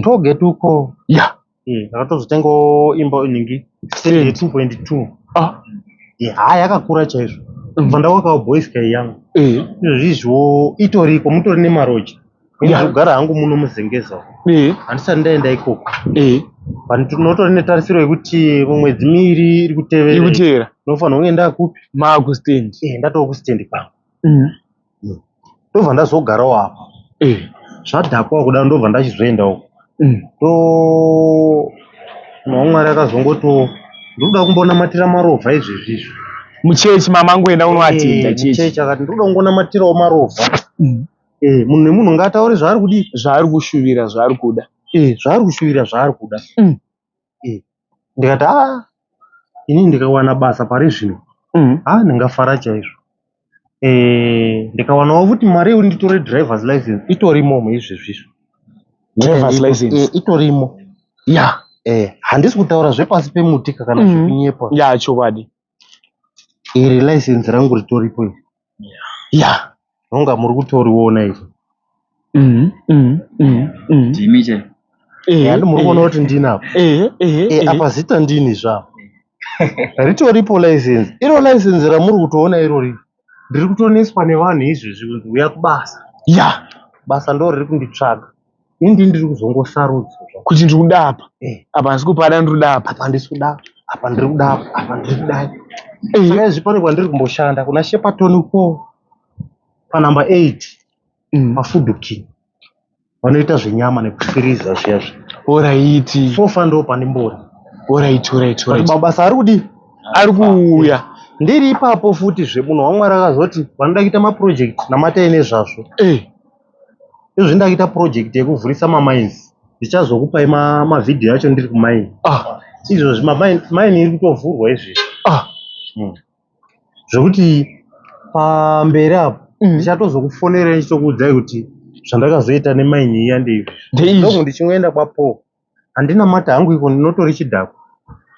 A: Tollgate uko.
B: Yeah.
A: Eh, ndakatozotengawo imba inhingi stand ye 2.2.
B: Ah.
A: Eh, haa yakakura chaizvo. Ndobva ndawakawo boys kai yangu.
B: Eh.
A: Izvozvi izviwo itoriko mutori nemaroja.
B: Yeah.
A: Ndinogara hangu muno muZengeza.
B: Eh.
A: Handisati ndaenda ikoko.
B: Eh.
A: But ndinotori netarisiro yekuti mumwedzi miiri iri kutevera
B: Iri kutevera.
A: ndinofanira kunge ndakupi?
B: Maaku stand.
A: Eh, ndatova kustand kwangu. Ndobva ndazogarawo apa.
B: Eh.
A: Zvadhakwa kudaro ndobva ndachizoenda uko. Ndo munhu waMwari akazongotiwo ndinoda kumbonamatira marovha izvezvi izvi.
B: Muchechi mamangoenda unoatenda
A: Eh,
B: chechi.
A: muchechi akati ndinoda kungonamatirawo marovha. Eh, munhu nemunhu ngaataure zvaari kudii?
B: Zvaari kushuvira zvaari kuda.
A: Eh, zvaari kushuvira zvaari kuda. Eh, ndikati ah, Ini ndikawana basa pari zvino ha ndingafara chaizvo. Ndikawanawo futi mari yekuti nditore drivers license itorimo izvezvi izvi.
B: Drivers license.
A: Itorimo.
B: Ya.
A: Handisi kutaura zvepasi pemuti kana zvekunyepa.
B: Ya, chokwadi.
A: Iri license rangu ritoripo iri.
B: Ya.
A: Nonga muri kutoriona iri.
C: Ndimi che.
A: Handi muri kuona kuti ndini apa. Apa zita ndini zvapo. Ritoripo license. Iro license ramuri kutoona irori ndiri kutoneswa nevanhu izvezvi kunzi uya kubasa.
B: Ya.
A: Basa ndo riri kunditsvaga. Ini ndini ndiri kuzongosarudza zvangu.
B: Kuti ndiri kuda apa. Apa handisi kupada, ndiri kuda apa.
A: Apa handisi kuda, apa ndiri kuda apa, apa ndiri kudai. Saka izvi pane kwandiri kumboshanda kuna Shepatoni uko panumber 8 paFood King. Vanoita zvenyama nekufiriza zviya zviya.
B: Oraiti.
A: Sofa ndo pane mbori.
B: Oraiti, oraiti, oraiti.
A: Mabasa ari kudii?
B: Ari kuuya.
A: Ndiri ipapo futi zve munhu waMwari akazoti vanoda kuita maproject namatai nezvazvo. Izvi ndakuita project yekuvhurisa mamines. Ndichazokupai mavhidhiyo acho ndiri kumaini. Izvozvi mine iri kutovhurwa izvezvi. Zvekuti pamberi apo ndichatozokufonerai ndichitokuudzai kuti zvandakazoita nemaini iya ndeizvi. Ndoku ndichingoenda kwaPaul. Handina mata hangu iko ndinotori chidhakwa.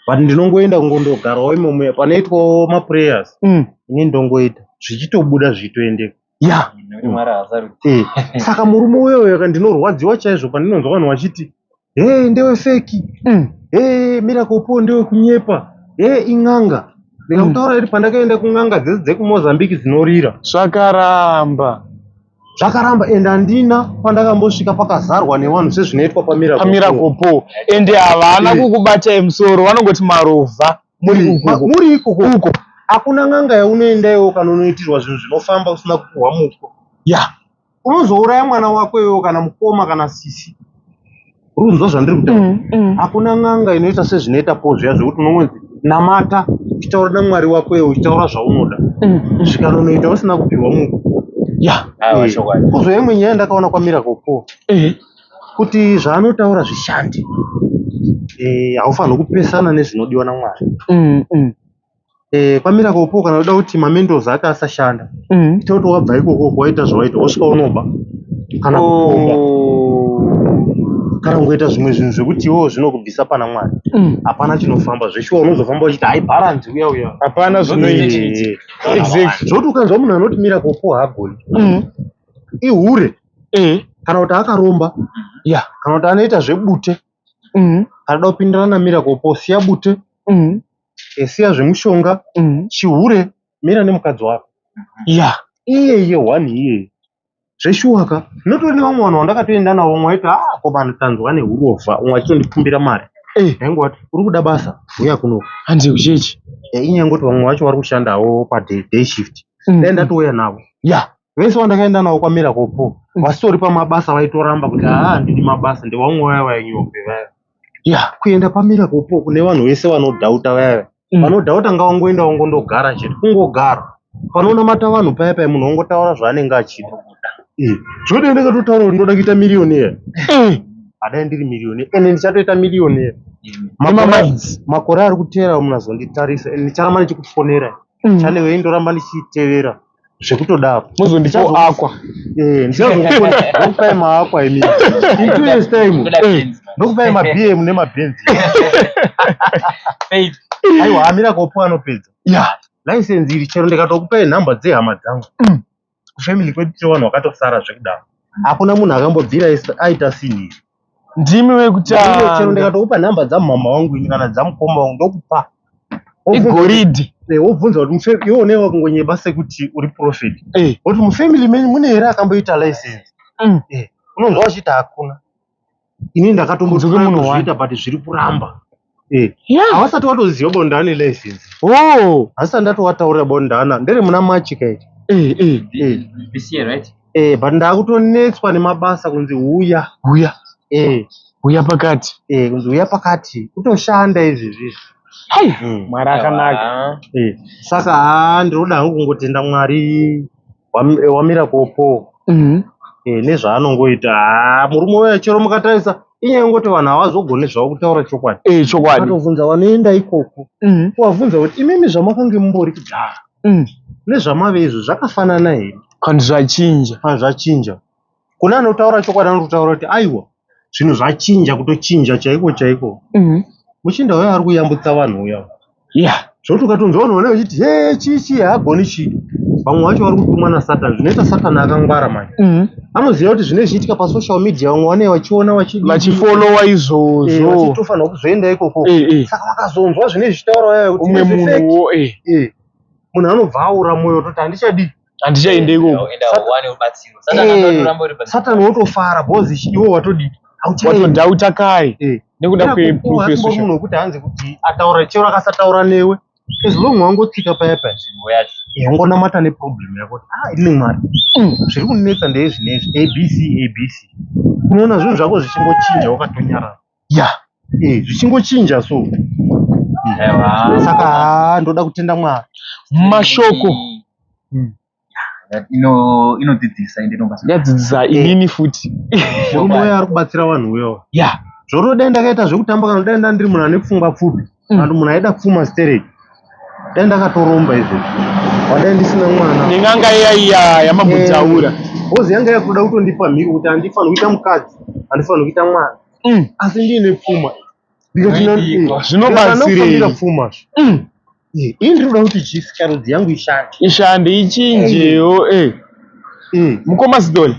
A: But ndinongoenda kungondogarawo imomo panoitwawo maprayers. Ini ndongoita zvichitobuda zvichitoendeka.
B: Ya.
A: Saka murume uyoyo ndinorwadziwa chaizvo pandinonzwa vanhu vachiti hey ndewe feki. Hey Miracle Paul ndewe kunyepa. Hey in'anga. Ndikakutaura iri pandakaenda kun'anga dzese dzekuMozambique dzinorira.
B: Zvakaramba.
A: Zvakaramba ende handina pandakambosvika pakazarwa nevanhu sezvinoitwa paMiracle
B: PaMiracle Paul. Ende havana kukubatai musoro, vanongoti marovha muri ikoko.
A: Muri ikoko. Uko. Hakuna n'anga yaunoenda iwewe kana unoitirwa zvinhu zvinofamba usina kupuhwa muko.
B: Ya.
A: Unozouraya mwana wako iwewe kana mukoma kana sisi. Uri kunzwa zvandiri kutaura? Hakuna n'anga inoita sezvinoita Paul zviya zvekuti unongonzi namata uchitaura naMwari wako iwewe uchitaura zvaunoda. Zvikanonoita usina kupihwa muko.
B: Ya.
A: Kuzouya imwe nyaya ndakaona kwaMiracle Paul. Kuti zvaanotaura zvishande. Haufaniri kupesana nezvinodiwa naMwari. KwaMiracle Paul kana uda kuti mamendos ake asashanda. Ita kuti wabva ikoko waita zvawaita wosvika unoba kana kukomba kana kungoita zvimwe zvinhu zvekuti iwewe zvinokubvisa pana Mwari. Hapana chinofamba zveshuwa unozofamba uchiti hai balance uya uya.
B: Hapana zvinoita. Exactly.
A: Zvekuti ukanzwa munhu anoti Miracle Paul haagoni. Ihure. Kana kuti akaromba.
B: Ya.
A: Kana kuti anoita zvebute. Anoda kupindirana naMiracle Paul siya bute. Siya zvemushonga. Chihure mira nemukadzi wako.
B: Ya.
A: Iyeye one iyeye. Zveshuwa ka. Ndinotori nevamwe vanhu vandakatoenda navo umwe aiti ah komana tanzwa nehurovha umwe achitondikumbira mari. Ndaingoti uri kuda basa uya kuno.
B: Handi kuchechi.
A: Inyaya yekuti vamwe vacho vari kushandawo paday shift. Dai ndatouya navo.
B: Ya.
A: Vese vandakaenda navo kwaMiracle Paul vasitori pamabasa vaitoramba kuti haa handidi mabasa ndevamwe vaya vainyope vaya.
B: Ya.
A: Kuenda paMiracle Paul kune vanhu vese vanodhauta vaya. Vanodhauta ngavangoenda vangondogara chete kungogara. Panonamata vanhu paya paya munhu ongotaura zvaanenge achida. Zvoti ndakatotaura kuti ndoda kuita millionaire. Hadai ndiri millionaire ende ndichatoita millionaire. Makore ari kuteera munazonditarisa ende ndicharamba ndichikufonera. Channel iyi ndoramba ndichiitevera zvekutodaro.
B: Muzondipawo aqua.
A: Ndichazokupai maaqua imi. In 2 years time ndokupai maBM nemaBenz. Aiwa Miracle Paul anopedza.
B: Ya.
A: License iri chero ndikatokupai nhamba dzehama dzangu. Kufamily kwedu tine vanhu vakatosara zvekudaro. Hakuna munhu akambobvira aita sinhi.
B: Ndimi wekutanga.
A: Chero ndikatokupa nhamba dzamama wangu ini kana dzamukoma wangu ndokupa.
B: Igoridhe.
A: Wobvunza kuti iwe unenge wakungonyeba sekuti uri prophet. Woti mufamily menyu mune here akamboita license? Unonzwa vachiti hakuna. Ini ndakatombozviita but zviri kuramba. Havasati watoziva bo ndane license. Hasati ndatowataurira bo ndana. Ndere muna March kaiti.
C: This year, right?
A: But ndakutonetswa nemabasa kunzi uya.
B: Uya. Uya pakati.
A: Kunzi uya pakati. Kutoshanda izvezvi izvi.
B: Hai, Mwari akanaka.
A: Saka haa ndinoda hangu kungotenda Mwari waMiracle Paul. Nezvaanongoita. Haa murume uya chero mukatarisa Inyaya yekungoti vanhu havazogoni zvavo kutaura chokwadi.
B: Eh, chokwadi.
A: Ukatobvunza vanoenda ikoko, kuvabvunza kuti imimi zvamakange mumbori kudhara nezvamave izvo zvakafanana here?
B: Kana zvachinja.
A: Kana zvachinja. Kune anotaura chokwadi anototaura kuti aiwa zvinhu zvachinja kutochinja chaiko chaiko. Muchinda uya ari kuyambutsa vanhu uya.
B: Yeah.
A: Zvekuti ukatonzwa vanhu vanenge vachiti hee chii chii haagoni chii. Vamwe vacho vari kutumwa nasatani. Zvinoita satani akangwara manje. Anoziva kuti zvinenge zvichiitika pasocial media vamwe vanenge vachiona vachidii.
B: Vachifolowa izvozvo.
A: Vachitofanirwa kuzoenda ikoko.
B: Eh, eh.
A: Saka vakazonzwa zvinenge zvichitaura vaya kuti
B: Umwe
A: izvi fake.
B: munhuwo eh.
A: Munhu anobva aura mwoyo ototi handichadii.
B: Handichaende ikoko.
C: Enda uwane rubatsiro. Satani anotoramba uri panzvimbo.
A: Satani wotofara because iwe watodii. Hauchaendi.
B: Watodhauta kare nekuda kweproof
A: Munhu
B: yesocial.
A: wekuti hanzi kuti ataura chero akasataura newe as long wangotsika paya paya
C: Nzvimbo yacho.
A: Wangonamata neproblem yako kuti ah ini Mwari zviri kundinetsa ndeizvi neizvi abc abc. Unoona zvinhu zvako zvichingochinja wakatonyarara.
B: Yeah.
A: Zvichingochinja so.
C: Aiwa.
A: Saka haa ndoda kutenda Mwari.
B: Mashoko.
C: Inodzidzisa ende inobatsira.
B: Yadzidzisa inini futi.
A: Murume uya ari kubatsira vanhu uya.
B: Yeah.
A: Zvoro dai ndakaita zvekutamba kana dai ndandiri munhu ane pfungwa pfupi. Kana munhu aida pfuma stereki. Dai ndakatoromba izvezvi. Wadai ndisina mwana.
B: Nen'anga iya iya yamambotaura.
A: Hozi yanga yakuda kutondipa mhiko kuti handifaniri kuita mukadzi, handifaniri kuita mwana. Asi ndiine pfuma. Ndikati
C: Zvinoitika.
B: Zvinobatsirei?
A: pfuma. Ini ndinoda kuti sikarudzi yangu ishande.
B: Ishande ichinjewo eh. Mukoma Sithole,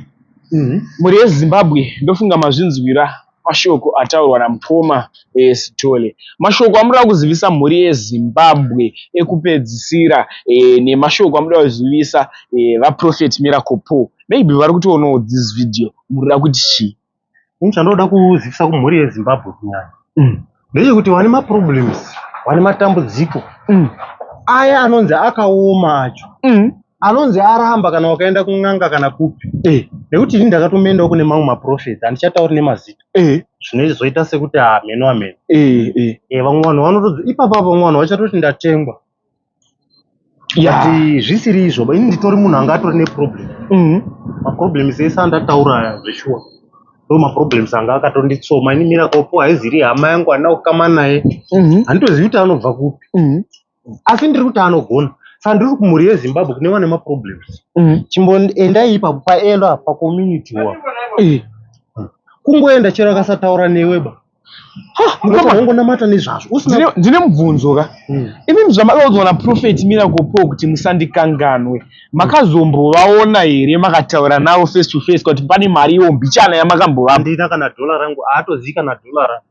B: mhuri yeZimbabwe ndofunga mazvinzwira mashoko ataurwa namukoma Sithole. Mashoko amunoda kuzivisa mhuri yeZimbabwe ekupedzisira nemashoko amunoda kuzivisa vaProphet Miracle Paul. Maybe vari kutoonawo this video murikuda kuti chii?
A: Ini chandoda kuzivisa kumhuri yeZimbabwe kunyanya ndechekuti vane maproblems, vane matambudziko aya anonzi akaoma acho anonzi aramba kana wakaenda kun'anga kana kupi. Nekuti ini ndakatomendawo kune mamwe maprofets handichatauri nemazita. Zvinozoita sekuti hameno hameno. Vamwe vanhu vanotodzi ipapa vamwe vanhu vachatoti ndatengwa. But zvisiri izvo ini nditori munhu anga atori neproblem. Maproblems ese andataura aya zveshuwa ndo maproblems anga akatonditsoma. Ini Miracle Paul haiziri hama yangu handina kukama naye. Handitozivi kuti anobva kupi. Asi ndiri kuti anogona. Saka ndiri kumhuri yeZimbabwe kune vane maproblems. Chimboendai ipapo paelo apa pacommunity wa. Kungoenda chero akasataura newe ba. Ungonamata nezvazvo. Usina
B: Ndine mubvunzo ka. Imimi zvamakaudzwa naProphet Miracle Paul kuti musandikanganwe. Makazombovaona here makataura navo face to face kuti pane mari iwo mbichana yamakambovapa?
A: Handina kana dhola rangu, haatozivi kana dhola rangu.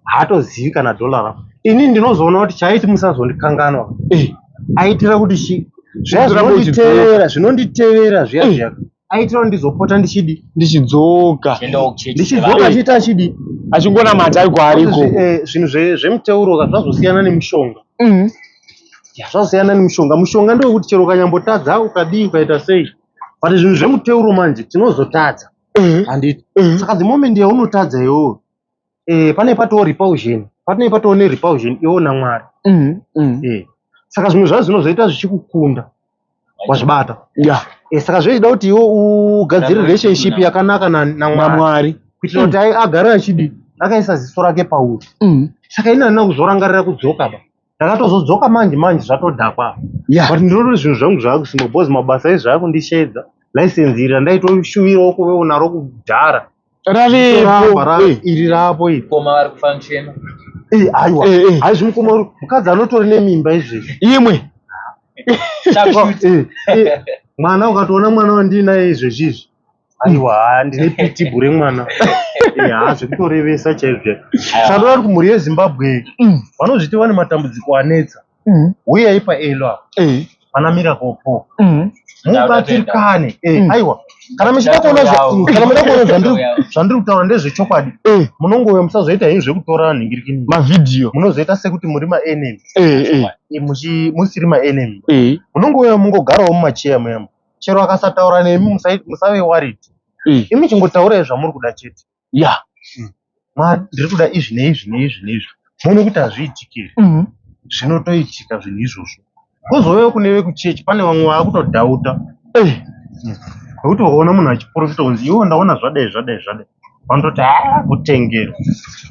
A: Haatozivi kana dhola rangu. Ini ndinozoona kuti chaiti musazondikanganwa. Aitira kuti chi zviya zvinonditevera, zvinonditevera zviya zviya. Aitira kuti ndizopota ndichidi
B: Ndichidzoka.
C: Chiendawo kuchechi.
A: ndichidzoka achiita achidi.
B: Achingonamata ari kwaariko.
A: Zvinhu zvemuteuro ka zvazosiyana nemushonga. Zvazosiyana nemushonga. Mushonga ndewekuti chero ukanyambotadza ukadii ukaita sei. But zvinhu zvemuteuro manje tinozotadza. Handiti. Saka the moment yaunotadza iwewe pane patoo repulsion. Pane patoo nerepulsion iwewe naMwari. Saka zvimwe zvacho zvinozoita zvichikukunda. Wazvibata.
B: Yeah.
A: Saka zvochida kuti iwe ugadzire relationship yakanaka naMwari.
B: NaMwari.
A: Kuitira kuti agare achidi akaisa ziso rake pauri. Saka ini handina kuzorangarira kudzoka ba. Ndakatozodzoka manje manje zvatodhakwa.
B: Yeah.
A: But ndinototi zvinhu zvangu zvaakusimba because mabasa ezvi zvakundisheedza. License iri randaitoshuvirawo kuvewo naro kudhara.
B: Ravepo.
A: Iri rapo iri.
C: Mukoma vari kufunctiona.
A: Aiwa. Haizvi mukoma mukadzi anotori nemimba izvezvi.
B: Imwe.
A: Mwana ukatoona mwana wandinaye izvezvi izvi. Aiwa ndine pitibhu remwana. Haa zvekutorevesa chaizvo chaizvo. Saka ndoda kuti kumhuri yeZimbabwe vanozviti vane matambudziko anetsa. Huyai paelo apa. Pana Miracle Paul. Mubatsirikane. Aiwa. Kana muchida kuona kana muchida kuona zvandiri kutaura ndezvechokwadi. Munongouya musazoita henyu zvekutora nhingirikini.
B: Mavhidhiyo.
A: Munozoita sekuti muri maenemy. Musiri maenemy. Munongouya mungogarawo mumacheya muya. Chero akasataura nemi musave worried. Imi chingotaurai zvamuri kuda chete.
B: Yeah.
A: Mwari ndiri kuda izvi neizvi neizvi neizvi. Muone kuti hazviitiki here. Zvinotoitika zvinhu izvozvo. Kozouyawo kune vekuchechi pane vamwe vaakutodhauta. Nekuti ukaona munhu achiprofita kunzi iwe ndaona zvadai zvadai zvadai. Vanototi haa kutengerwa.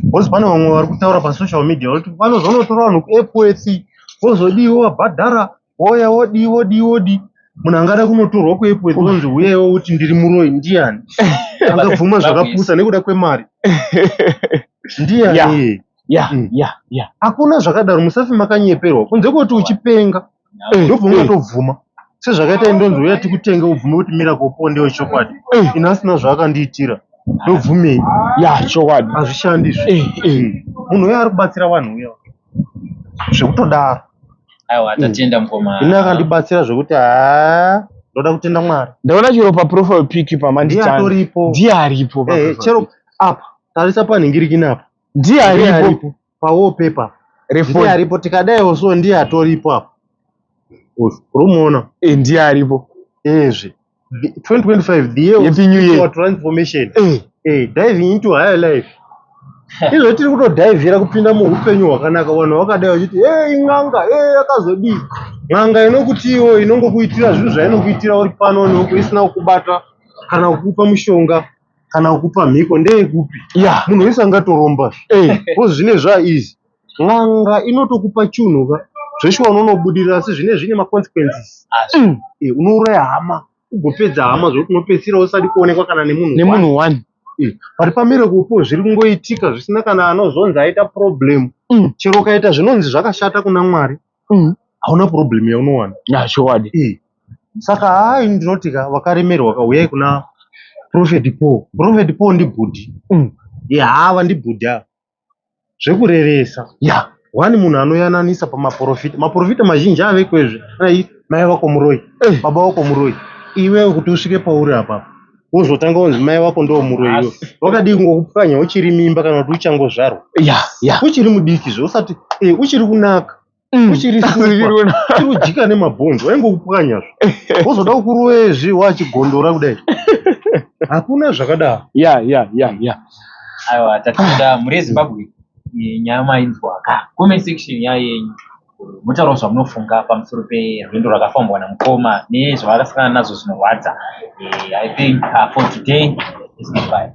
A: Because pane vamwe vari kutaura pasocial media kuti vanozonotora vanhu kuEpworth wozodii wovabhadhara wouya wodii wodii wodii. Munhu angada kunotorwa kuEpworth wonzi huyai wouti ndiri muroyi ndiyani? Angabvuma zvakapusa nekuda kwemari. Ndiyani iyeye? Hakuna zvakadaro musafe makanyeperwa kunze kwekuti uchipenga. Ndobva ungatobvuma sezvakaita indonzi uya tikutenge ubvume kuti Miracle Paul ndewechokwadi ini asina zvaakandiitira ndobvumei
B: ya chokwadi
A: hazvishandi izvi munhu uya ari kubatsira vanhu uya zvekutodaro
C: Aiwa tatenda mukoma.
A: Ini akandibatsira zvekuti haa ndoda kutenda Mwari.
B: Ndaona chero paprofile pic pamanditanga.
A: Ndiye atoripo.
B: Ndiye aripo.
A: Chero apa tarisa panhingirikini apa.
B: Ndiye aripo.
A: Pawallpaper.
B: Refoni.
A: Ndiye aripo tikadaiwo so ndiye atoripo apa. Uri kumuona?
B: Eh, ndiye aripo.
A: Ezve. 2025 the year of
B: Happy New Year.
A: spiritual transformation. Eh, diving into higher life. Izvo tiri kutodhaivhira kupinda muupenyu hwakanaka vanhu vakadai vachiti hey n'anga hey yakazodii. N'anga inokuti iwo inongokuitira zvinhu zvainokuitira uri pano neuku isina kukubata kana kukupa mushonga kana kukupa mhiko ndeyekupi. Munhu wese angatoromba. Because zvine zvaa easy. N'anga inotokupa chunhu ka zveshuwa unonobudirira asi zvine zvine maconsequences. Unouraya hama ugopedza hama zvekuti unopedzisira usadi kuonekwa kana nemunhu
B: Nemunhu one.
A: But paMiracle Paul zviri kungoitika zvisina kana anozonzi aita problem. Chero ukaita zvinonzi zvakashata kuna Mwari hauna problem yaunowana.
B: Ya chokwadi.
A: Saka haa ini ndinoti ka vakaremerwa ka huyai kuna Prophet Paul. Prophet Paul ndibhudhi. Haa ndibhudhi ava. Zvekurevesa. One munhu anoyananisa pamaporofita. Maporofita mazhinji avekwezve. Ai mai vako muroyi. Baba vako muroyi. Iwewe kuti usvike pauri apa. Wozotanga wonzi mai vako ndiwo muroyi iwe. Wakadii kungokupwanya uchiri mimba kana kuti uchangozvarwa. Uchiri mudiki zve usati uchiri kunaka. Uchiri super. Uchiri kujika nemabhonzo waingokupwanya zve. Wozoda kukuroyezve wachigondora kudai. Hakuna zvakadaro.
C: Aiwa tatenda mhuri yeZimbabwe nyaya mainzwa ka comment section yayenyu motaurawo zvamunofunga pamusoro perwendo rwakafambwa namukoma nezvavakasangana nazvo zvinorwadza. I think for today is goodbye.